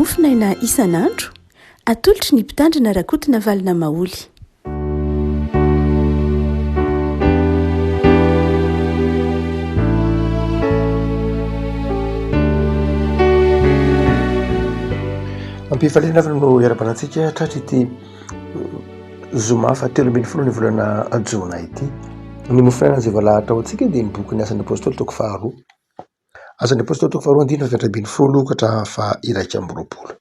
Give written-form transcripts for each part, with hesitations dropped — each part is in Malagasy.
Mofonaina isan'andro, atolotry ny Mpitandrina Rakotonavalona Maholy. Ampifaliana avy no iarahabana antsika tratry ity zoma fahatelo ambin'ny folo ny volana jona ity. Ny mofonaina izay voalahatra ho antsika dia ny bokin'ny Asan'ny Apôstôly toko faharoa. Asan'ny Apôstôly toko faharoa andininy faha-14 ka hatramin'ny faha-21.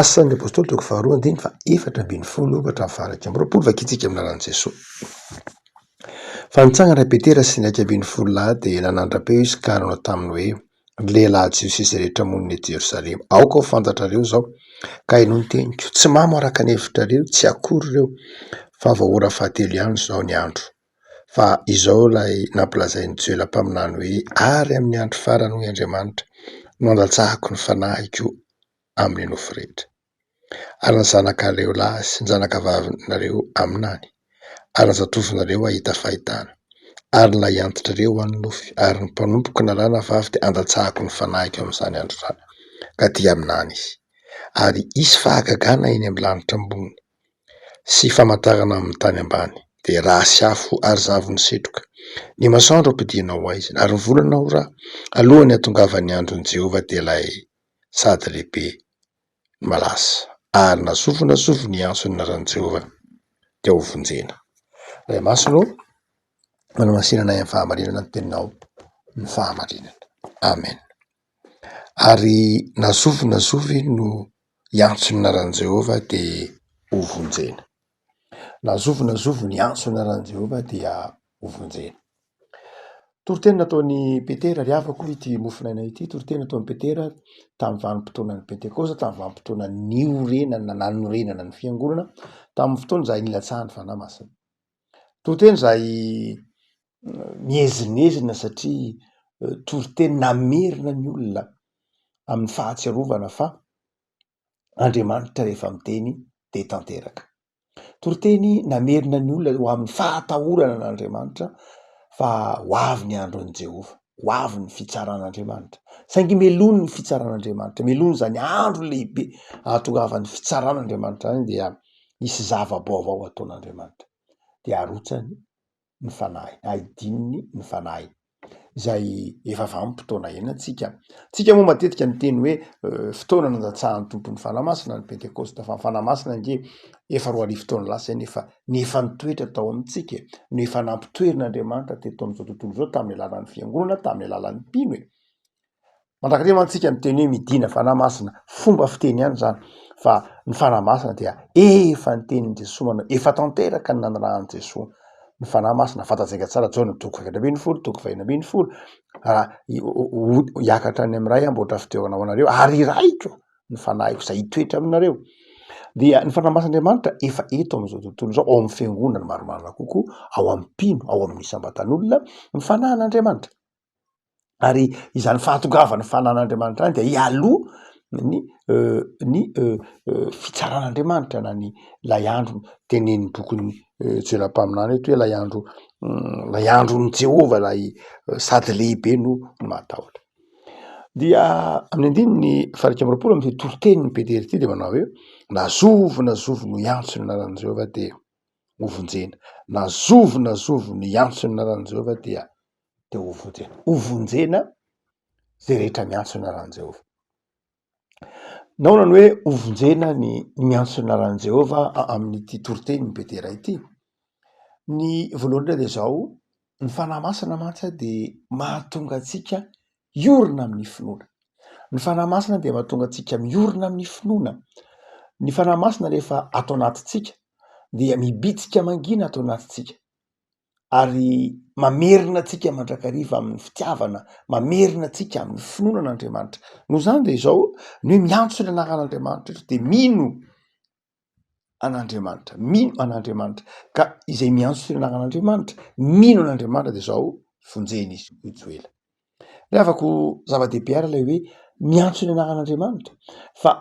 Asan'ny Apôstôly toko faharoa andininy faha-14 ka hatramin'ny faha-21, vakintsika amin'ny anaran'i Jesoa. Fa nitsangana i Petera sy ny 11 lahy dia nanandra-peo izy ka nanao taminy hoe, Ry lehilahy Jiosy izay rehetra monina eto Jerosalema, aoka ho fantatrareo izao, ka henoy ny teniko, tsy mamo araka ny hevitrareo tsy akory ireo, fa vao ora fahatelo ihany izao ny andro. Fa izao ilay nampilazain'i Joela mpaminany hoe, Ary amin'ny andro farany, hoy Andriamanitra, no handatsahako ny fanahiko amin'ny nofo rehetra. Ary ny zanakareo lahy sy ny zanakavavinareo haminany, ary ny zatovonareo hahita fahitana, ary ny lahiantitrareo hanonofy, ary ny mpanompoko na lahy na vavy dia handatsahako ny fanahiko amin'izany andro izany, ka dia haminany izy. Ary hisy fahagagana eny amin'ny lanitra ambony, sy famantarana amin'ny tany ambany, dia rà sy afo ary zavon'ny setroka. Ny masoandro hampodiana ho haizina, ary ny volana ho rà, alohan'ny hahatongavan'ny andron'i Jehovah, dia ilay sady lehibe no malaza, ary na zovy na zovy ny hiantso ny anaran'i Jehovah dia hovonjena. Ray Masina ô, manamasina anay amin'ny fahamarinana ny teninao, ny fahamarinana. Amen. Ary na zovy na zovy no hiantso ny anaran'i Jehovah dia hovonjena. Na zovy na zovy ny hiantso ny anaran'i Jehovah dia hovonjena. Toriteny nataon'i Petera ry havako ity mofonaina ity, toriteny nataon'i Petera tamin'ny vanim-potoanan'ny Pentekosta, tamin'ny vanim-potoana niorenana na nanorenana ny fiangonana, tamin'ny fotoana izay nilatsahan'ny Fanahy Masina. Toriteny izay miezinezina satria toriteny namerina ny olona amin'ny fahatsiarovana fa Andriamanitra rehefa miteny dia tanteraka. Toriteny namerina ny olona ho amin'ny fahatahorana an'Andriamanitra fa ho avy ny andron'i Jehovah, ho avy ny fitsaran'Andriamanitra. Saingy melohiny ny fitsaran'Andriamanitra, melohiny izany andro lehibe ahatongavan'ny fitsaran'Andriamanitra izany dia hisy zava-baovao ataon'Andriamanitra. Dia arotsany ny fanahiny, aidininy ny fanahiny, izay efa vanim-potoana iainantsika. Tsika moa matetika miteny hoe fotoana nandatsahan'ny Tompo ny Fanahy Masina ny Pentekosta, fa ny Fanahy Masina ange efa 2000 taona lasa izay nefa ny efa nitoetra tao amintsika e, no efa nampitoerin'Andriamanitra teto amin'izao tontolo izao tamin'ny alalan'ny fiangonana, tamin'ny alalan'ny mpino e. Mandrakariva mantsy tsika miteny hoe midina Fanahy Masina, fomba fiteny ihany izany fa ny Fanahy Masina dia efa nitenin'i Jesoa manao, efa tanteraka ny nanirahan'i Jesoa ny Fanahy Masina, fantatsika tsara Jaona toko faha 14, toko faha 16, raha hiakatra any amin'ny Ray aho hamboatra fitoerana ho anareo ary hirahiko ny Fanahiko izay hitoetra aminareo. Dia ny Fanahy Masin'Andriamanitra efa eto amin'izao tontolo izao, ao amin'ny fiangonana marimarina kokoa, ao amin'ny mpino, ao amin'ny isam-batan'olona ny Fanahin'Andriamanitra. Ary izany fahatongavan'ny fanan'Andriamanitra izany dia hialoha ny ny fitsaran'Andriamanitra na ny ilay andro tenenin'ny bokin'ny Joela mpaminany eto hoe ilay andro ilay andron'i Jehovah ilay sady lehibe no mahatahotra. Dia amin'ny andininy faha-iraika amby 20 amin'ity toritenin'i Petera ity dia manao hoe na zovy na zovy no hiantso ny anaran'i Jehovah dia hovonjena, na zovy na zovy no hiantso ny anaran'i Jehovah dia dia ho vonjena. Ho vonjena izay rehetra miantso ny anaran'i Jehovah. Nahoana no hoe ho vonjena ny miantso ny anaran'i Jehovah amin'ity toritenin'i Petera ity? Ny voalohany indrindra dia izao, ny Fanahy Masina mantsy dia mahatonga antsika hiorina amin'ny finoana. Ny Fanahy Masina dia mahatonga antsika miorina amin'ny finoana. Ny Fanahy Masina rehefa ato anatintsika dia mibitsika mangina ato anatintsika. ary mamerina antsika mandrakariva amin'ny fitiavana, mamerina antsika amin'ny finoana an'Andriamanitra. Noho izany dia izao, ny hoe miantso ny anaran'Andriamanitra eto dia mino an'Andriamanitra, mino an'Andriamanitra. Ka izay miantso ny anaran'Andriamanitra, mino an'Andriamanitra dia izao, vonjena izy, hoy Joela. Ry havako, zava-dehibe ary ilay hoe miantso ny anaran'Andriamanitra fa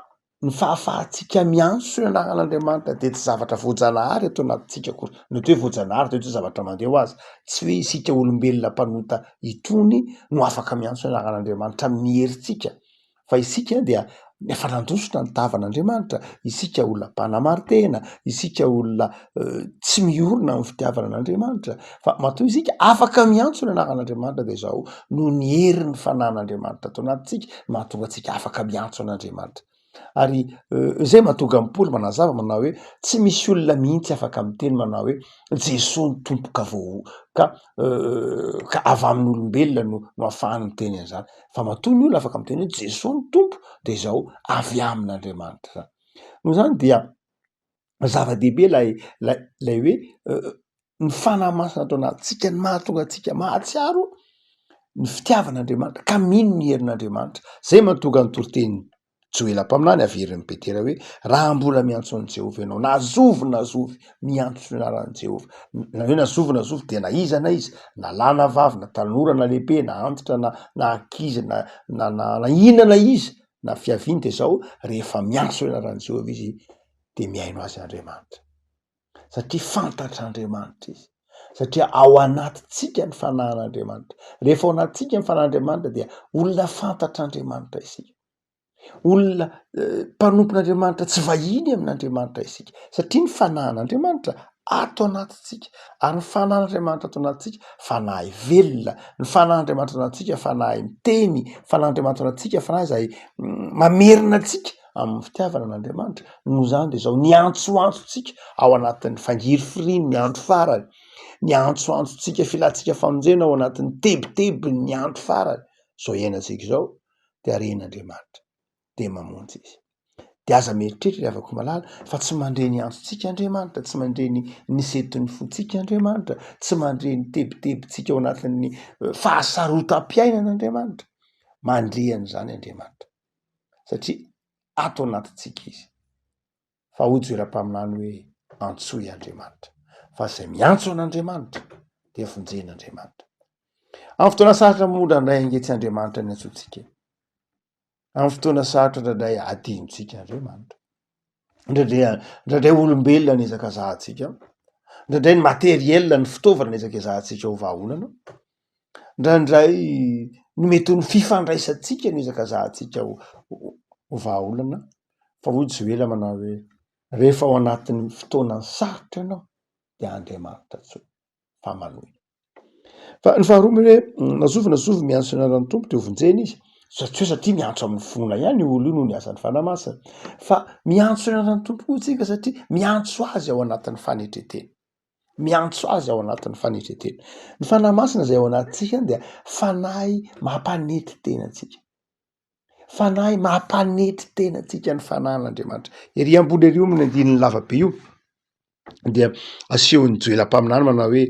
ny fahafahantsika miantso ny anaran'Andriamanitra dia tsy zavatra voajanahary ato anatintsika akory. Ny atao hoe voajanahary dia tsy zavatra mandeha ho azy, tsy hoe isika olombelona mpanota itony no afaka miantso ny anaran'Andriamanitra amin'ny herintsika fa isika dia. Efa nandositra ny tavan'Andriamanitra, isika olona mpanamari-tena, isika olona tsy miorina amin'ny fitiavana an'Andriamanitra, fa matoa isika afaka miantso ny anaran'Andriamanitra dia izao, noho ny herin'ny fanan'Andriamanitra ato anatintsika no mahatonga antsika afaka miantso an'Andriamanitra. Ary izay mahatonga an'i Paoly manazava manao hoe tsy misy olona mihitsy afaka miteny manao hoe Jesoa ny Tompo ka vao ka ka avy amin'ny olombelona no no ahafahany miteny an'izany. Fa matoa ny olona afaka miteny hoe Jesoa ny Tompo de izao avy amin'Andriamanitra zany. Noho izany dia zava-dehibe ilay lay lay hoe ny fanahy masina ato anatintsika ny mahatonga antsika mahatsiaro ny fitiavan'Andriamanitra ka mino ny herin'Andriamanitra. Zay mahatonga ny toriteny Joela mpaminany averin'i Petera hoe raha mbola miantso an'i Jehovah ianao na zovy na zovy miantso ny anaran'i Jehovah, na hoe na zovy na zovy dia na iza na iza, na lahy na vavy, na tanora na lehibe, na antitra na na ankizy na na na inona na iza na fiaviany dia zao rehefa miantso ny anaran'i Jehovah izy dia mihaino azy Andriamanitra satria fantatr'Andriamanitra izy satria ao anatintsika ny fanahin'Andriamanitra. Rehefa ao anatintsika ny fanahin'Andriamanitra dia olona fantatr'Andriamanitra isika. Olona mpanompon'Andriamanitra tsy vahiny amin'Andriamanitra isika satria ny fanahin'Andriamanitra ato anatintsika ary ny fanahin'Andriamanitra ato anatintsika fanahy velona, ny fanahin'Andriamanitra ato anatintsika fanahy miteny, ny fanahin'Andriamanitra ato anatintsika fanahy izay mamerina antsika amin'ny fitiavana an'Andriamanitra. Noho izany dia izao, ny antsoantsontsika ao anatin'ny fangirifirian'ny andro farany, ny antsoantsontsika filantsika famonjena ao anatin'ny tebitebin'ny andro farany, izao iainantsika izao dia ren'Andriamanitra dia mamonjy izy. Dia aza mieritreritra ry havako malala fa tsy mandre ny antsontsika Andriamanitra, tsy mandre ny ny senton'ny fontsika Andriamanitra, tsy mandre ny tebitebintsika ao anatin'ny fahasarotam-piainana Andriamanitra. Mandre an'izany Andriamanitra satria ato anatintsika izy. Fa hoy Joela mpaminany hoe antsoy Andriamanitra, fa izay miantso an'Andriamanitra dia vonjen'Andriamanitra. Amin'ny fotoana sarotra moa indraindray ange tsy Andriamanitra ny antsointsika e. Amin'ny fotoana sarotra indraindray adinontsika Andriamanitra. Indraindray indraindray olombelona ny ezaka zahantsika, indraindray ny materiel ny fitaovana ny ezaka ezahantsika ho vahaolana, indraindray ny mety ho ny fifandraisantsika no ezaka zahantsika ho ho vahaolana, fa hoy Joela manao hoe rehefa ao anatin'ny fotoana sarotra ianao de Andriamanitra antsoina fa manohy. Fa ny faharoa moa hoe na zovy na zovy miantso ny anaran'ny Tompo de ho vonjena izy, sa tsy hoe satria miantso amin'ny finoana ihany io olona io noho ny asan'ny Fanahy Masina, fa miantso ny anaran'ny Tompo koa isika satria miantso azy ao anatin'ny fanetren-tena, miantso azy ao anatin'ny fanetren-tena. Ny Fanahy Masina izay ao anatintsika dia fanahy mampanetry tena antsika. Fanahy mampanetry tena antsika ny fanahin'Andriamanitra. Ery ambony ery io amin'ny andininy lava be io dia asehon'i Joela mpaminany manao hoe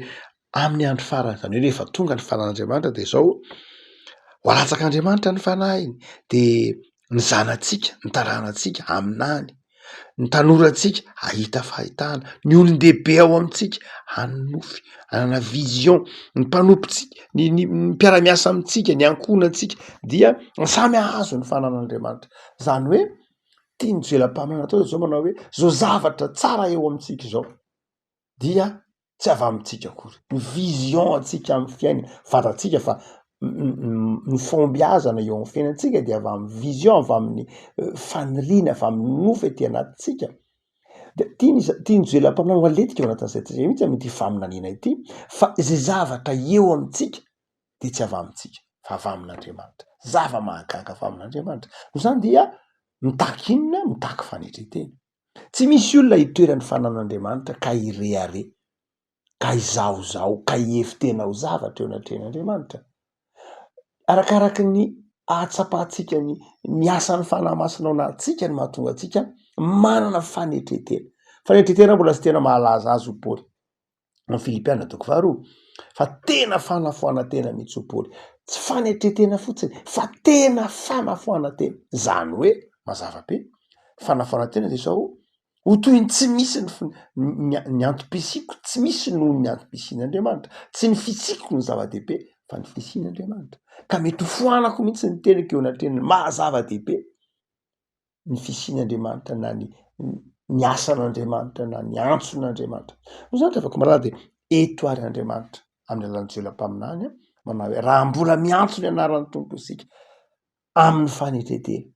amin'ny andro farany, izany hoe rehefa tonga ny fanahin'Andriamanitra de zao, ho alatsak'Andriamanitra ny fanahiny de ny zanatsika, ny taranantsika haminany. ny tanorantsika hahita fahitana, ny olon-dehibe ao amintsika hanonofy, hanana vision, ny mpanompontsika, ny ny mpiara-miasa amintsika, ny ankohonantsika dia samy hahazo ny fananan'Andriamanitra. Zany hoe tian'i Joela mpaminany atao zao manao hoe zao zavatra tsara eo amintsika izao dia tsy avy amintsika akory, ny vision antsika amin'ny fiainana, fantatsika fa ny fahombiazana eo amin'ny fiainantsika dia avy amin'ny vision, avy amin'ny faniriana, avy amin'ny nofy aty anatintsika, de tiany iza- tian'i Joela mpaminany ho aletika ao anatin'ny saintsika mihitsy amin'ity faminaniana ity fa zay zavatra eo amintsika de tsy avy amintsika fa avy amin'Andriamanitra, zava-mahagaga avy amin'Andriamanitra, noho izany dia mitaky inona? Mitaky fanetren-tena. Tsy misy olona hitoeran'ny fanan'Andriamanitra ka hirehareha, ka hizahozaho, ka hihevi-tena ho zavatra eo anatrehan'Andriamanitra. Arakaraky ny ahatsapantsika ny ny asan'ny Fanahy Masina ao anatintsika no mahatonga antsika manana fanetren-tena. Fanetren-tena mbola tsy tena mahalaza azy ho Paoly. Ny Filipiana toko faharoa fa tena fanafoanan-tena mihitsy hoy Paoly. Tsy fanetren-tena fotsiny fa tena fanafoanan-tena. Izany hoe mazava be, fanafoanan-tena dia izao, ho toy ny tsy misy ny fi- ny ny antom-pisiako, tsy misy noho ny antom-pisian'Andriamanitra. Tsy ny fisiako no zava-dehibe fa ny fisian'Andriamanitra. Ka mety ho foanako mihitsy ny tenako eo anatrehan'ny maha zava-dehibe. ny fisian'Andriamanitra na ny ny asan'Andriamanitra na ny antson'Andriamanitra. Noho izany ry havako malala dia eto ary Andriamanitra amin'ny alalan'i Joela mpaminany manao hoe raha mbola miantso ny anaran'ny Tompo isika amin'ny fanetren-tena.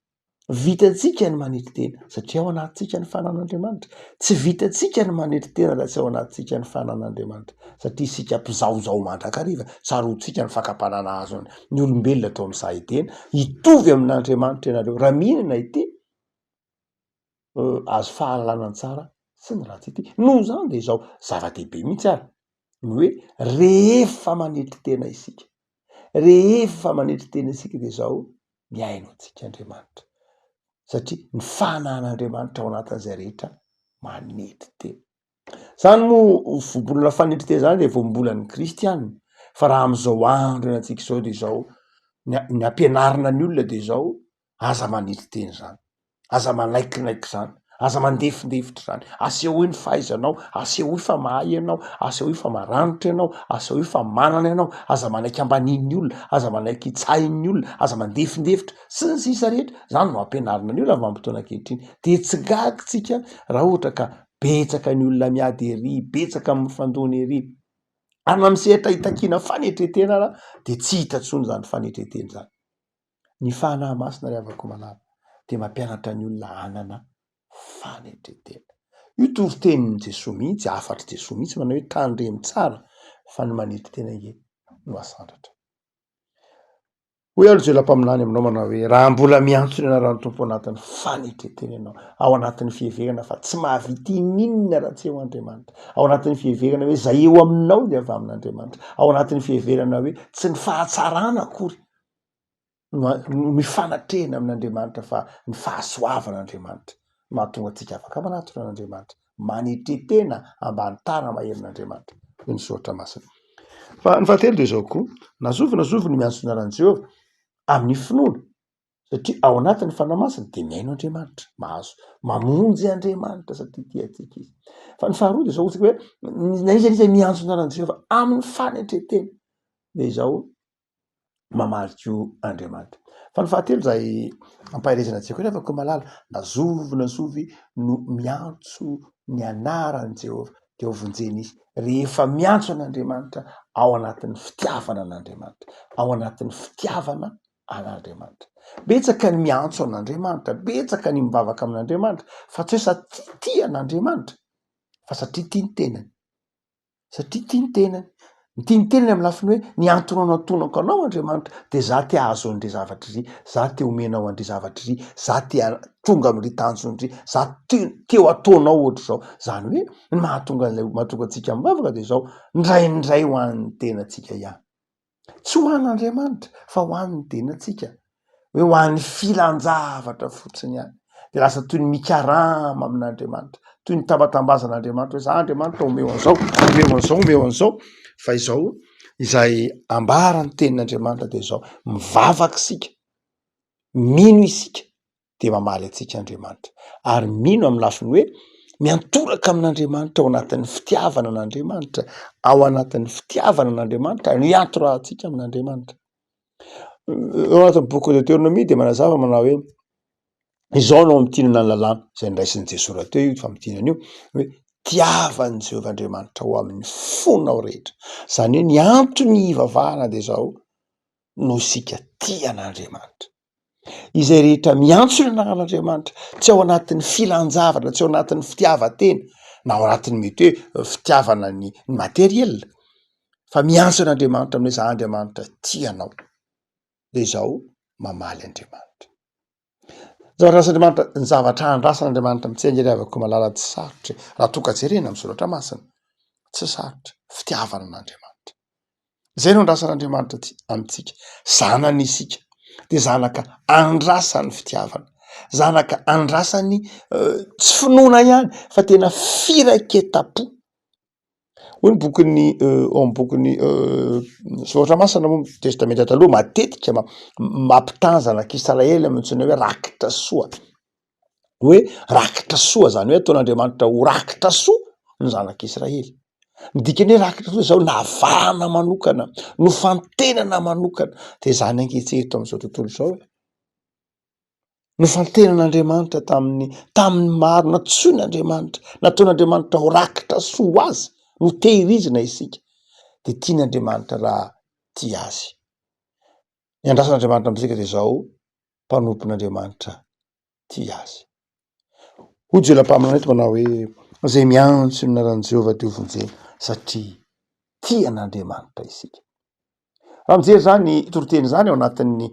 Vitantsika ny manetry tena satria ao anatintsika ny fanan'Andriamanitra. Tsy vitantsika ny manetry tena raha tsy ao anatintsika ny fanan'Andriamanitra satria isika mpizahozaho mandrakariva. Tsaroantsika ny fakam-panahy nahazo ny olombelona tao amin'ny saha Edena. Hitovy amin'Andriamanitra ianareo raha mihinana ity azo fahalalana ny tsara sy ny ratsy ity. Noho izany dia izao zava-dehibe mihitsy ary ny hoe rehefa manetry tena isika, rehefa manetry tena isika dia izao mihaino antsika Andriamanitra satria ny fanan'Andriamanitra ao anatin'izay rehetra manetry tena. Zany moa voambolana fanetry tena zany dia voambolan'ny kristiana fa raha am'izao andro iainantsika izao dia izao ny ny ampianarina ny olona dia izao Aza manetry tena izany, aza manaikinaiky izany, aza mandefindefitra izany, asehoy ny fahaizanao, asehoy fa mahay ianao, asehoy fa maranitra ianao, asehoy fa manana ianao, aza manaiky ambanian'ny olona, aza manaiky hitsahin'ny olona, aza mandefindefitra, sy ny sisa rehetra, izany no ampianarina ny olona amin'ny vanim-potoana ankehitriny, de tsy gaga tsika raha ohatra ka betsaka ny olona miady ery, betsaka ny mifandona ery, ary na amin'ny sehatra itakiana fanetren-tena ara de tsy hita intsony izany fanetren-tena izany. Ny Fanahy Masina ry havako malala dia mampianatra ny olona hanana fanetren-tena. Io toritenin'i Jesoa mihitsy, hafatr'i Jesoa mihitsy manao hoe tandremo tsara fa ny manetry tena ange no asandratra. Hoy aho ry Joela mpaminany aminao manao hoe raha mbola miantso ny anaran'ny Tompo anatin'ny fanetren-tena ianao, ao anatin'ny fiheverana fa tsy mahavita ininona raha tsy eo Andriamanitra, ao anatin'ny fiheverana hoe izay eo aminao dia avy amin'Andriamanitra, ao anatin'ny fiheverana hoe tsy ny fahatsarana akory no mifanatrehina amin'Andriamanitra fa ny fahasoavan'Andriamanitra no mahatonga antsika afaka manatona an'Andriamanitra, manetre tena ambany tara maherin'Andriamanitra, hoy ny soratra masina. Fa ny fahatelo dia izao koa, na zovy na zovy no miantso ny anaran'i Jehovah amin'ny finoana, satria ao anatin'ny Fanahy Masina dia mihaino Andriamanitra, mahazo mamonjy Andriamanitra satria tia antsika Izy. Fa ny faharoa dia izao hoy tsika hoe na iza na iza miantso ny anaran'i Jehovah amin'ny fanetren-tena dia izao mamaly koa Andriamanitra. Fa ny fahatelo izay ampaherezana antsika koa nefa koa malala, na zovy na zovy no miantso ny anaran'i Jehovah dia ho vonjena izy. Rehefa miantso an'Andriamanitra ao anatin'ny fitiavana an'Andriamanitra, ao anatin'ny fitiavana an'Andriamanitra. Betsaka ny miantso an'Andriamanitra, betsaka ny mivavaka amin'Andriamanitra, fa tsy hoe satria tia an'Andriamanitra, fa satria tia ny tenany. Satria tia ny tenany. Ny tia ny tenany amin'ny lafiny hoe ny antony anatonako anao Andriamanitra de za te hahazo an'ire zavatra iry, za te homenao an'ire zavatra iry, za te tonga amin'ry tanjona iry, za te te ho ataonao ohatr'izao. Zany hoe ny mahatonga an'ilay mahatonga antsika mivavaka de zao, indraindray ho an'ny tenantsika ihany. Tsy ho an'Andriamanitra fa ho an'ny tenantsika, hoe ho an'ny filan-javatra fotsiny ihany. De lasa toy ny mikarama amin'Andriamanitra, toy ny tambatambazan'Andriamanitra hoe za Andriamanitra omeo an'izao, omeo an'izao, omeo an'izao. Fa izao, izay ambaran'ny tenin'Andriamanitra de izao, mivavaka isika, mino isika, dia mamaly antsika Andriamanitra. Ary mino amin'ny lafiny hoe miantoraka amin'Andriamanitra ao anatin'ny fitiavana an'Andriamanitra, ao anatin'ny fitiavana an'Andriamanitra no iantorahantsika amin'Andriamanitra. Ao anatin'ny boky Deoteronomia dia manazava manao hoe izao no amintinana ny lalàna izay noraisin'i Jesoa rahateo io famintinana io hoe tiavan'i Jehovah Andriamanitra ao amin'ny fonao rehetra. Izany hoe ny antony hivavahana dia izao noho isika tia an'Andriamanitra. Izay rehetra miantso ny anaran'Andriamanitra, tsy ao anatin'ny filan-javatra, tsy ao anatin'ny fitiavan-tena, na ao anatin'ny mety hoe fitiavana ny materiel, fa miantso an'Andriamanitra amin'ny hoe za Andriamanitra tia anao, de izao mamaly Andriamanitra. Ny zavatra andrasan'Andriamanitra, ny zavatra andrasan'Andriamanitra amintsika ange ry havako malala tsy sarotra e, raha toa ka jerena amin'ny soratra masina, tsy sarotra, fitiavana an'Andriamanitra. Izay no andrasan'Andriamanitra aty amintsika. Zanany isika, de zanaka andrasan'ny fitiavana, zanaka andrasan'ny tsy finoana ihany fa tena firaiketam-po. Hoy ny bokin'ny ao amin'ny bokin'ny soratra masina moa, testamenta taloha matetika ma- mampitaha ny zanak'Israely amin'ny antsoina hoe rakitra soa, hoe rakitra soa zany hoe ataon'Andriamanitra ho rakitra soa ny zanak'Israely. Ny dikany hoe rakitra soa zao navahana manokana, nofantenana manokana, de zany ange eto am'zao tontolo izao e. Nofantenan'Andriamanitra tamin'ny tamin'ny maro, nantsoin'Andriamanitra, nataon'Andriamanitra ho rakitra soa ho azy, notehirizina isika, de tian'Andriamanitra raha tia azy. Ny andrasan'Andriamanitra amintsika de zao, mpanompon'Andriamanitra. Tia azy. Hoy Joela mpaminany eto manao hoe, Izay miantso ny anaran'i Jehovah dia hovonjena, satria tia an'Andriamanitra isika. Raha mijery izany toriteny izany ao anatin'ny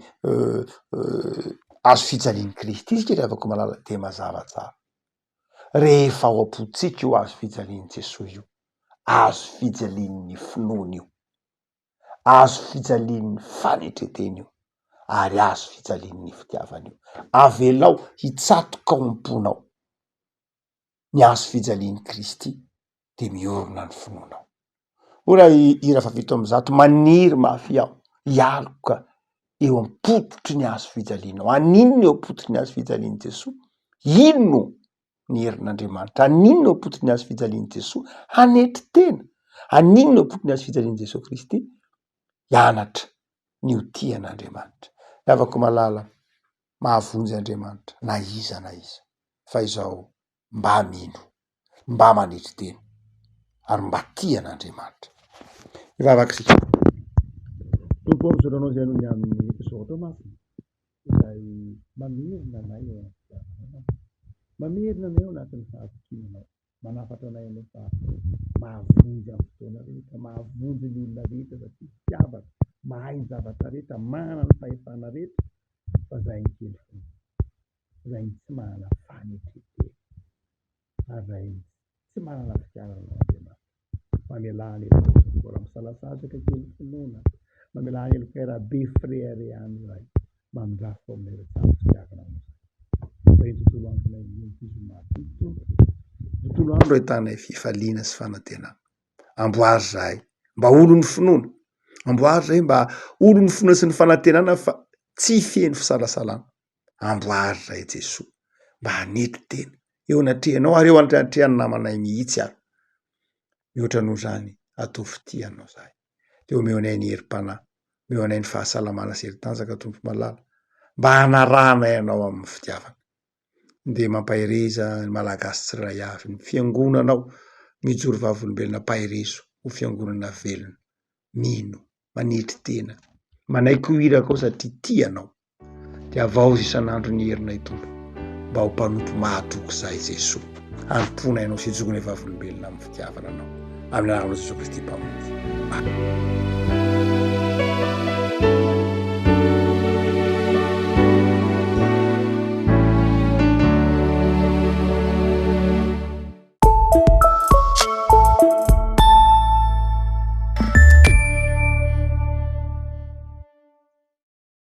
hazo fijalian'i Kristy isika ry havako malala dia mazava tsara. Rehefa ao am-pontsika io hazo fijalian'i Jesoa io, hazo fijalian'ny finoana io, hazo fijalian'ny fanetren-tena io ary hazo fijalian'ny fitiavana io. Avelao hitsatoka ao am-ponao ny hazo fijalian'i Kristy de miorina ny finoanao. Hoy ilay hira fahafito amby zato, maniry mafy aho hialoka eo am-pototry ny hazo fijalianao. Haninona eo am-pototry ny hazo fijalian'i Jesoa? Ino ny herin'Andriamanitra? Haninona eo am-pototry ny hazo fijalian'i Jesoa? Hanetry tena. Haninona eo am-pototry ny hazo fijalian'i Jesoa Kristy? Hianatra ny ho tia an'Andriamanitra. Ry havako malala, mahavonjy Andriamanitra na iza na iza, fa izao mba mino, mba manetry tena ary mba tia an'Andriamanitra. Hivavaka isika. Tompo ô, misaotra Anao izay noho ny amin'ny soratra masina izay mamerina anay ao anaty fitiavana Anao, mamerina anay ao anatin'ny fahatokiana Anao, manafatra anay Ianao fa mahavonjy amin'ny fotoana rehetra, mahavonjy ny olona rehetra satria fitiavana, mahay ny zavatra rehetra, manana ny fahefana rehetra fa zahay ny kely finoana. Rainy tsy manana fanetren-tena ary rainy tsy manana fitiavana an'Andriamanitra. Mamelà ny heloka tompoko raha misalasasaka kely finoana. Mamelà ny heloka raha be fireharehana Ray. Mamindrà fo aminay raha tsy ampy fitiavana anao izahay. Izay ny tontolo andronay mionty zoma ity Tompo. Tontolo andro ahitanay fifaliana sy fanantenana. Amboary izahay mba olon'ny finoana. Amboary izahay mba olon'ny finoana sy ny fanantenana fa tsy feno fisalasalana. Amboary ray Jesoa mba hanetry tena eo anatrehanao ary eo anatrehan'ny namanay mihitsy ary. Mihoatra noho izany, ataovy tia anao izahay. Dia omeo anay ny herim-panahy, omeo anay ny fahasalamana sy herin-tanjaka Tompo malala, mba hanarahanay anao amin'ny fitiavana. Dia mampahereza ny Malagasy tsirairay avy, ny fiangonanao mijoro vavolombelona ampaherezo ho fiangonana velona, mino, manetry tena, manaiky ho iraka ao satria tia anao. Dia havaozy isan'andro ny herinay Tompo mba ho mpanompo mahatoky izahay Jesoa hanompoanay Anao sy hijoroanay vavolombelona amin'ny fitiavana Anao amin'ny anaranao Jesoa Kristy Mpamonjy. Amen.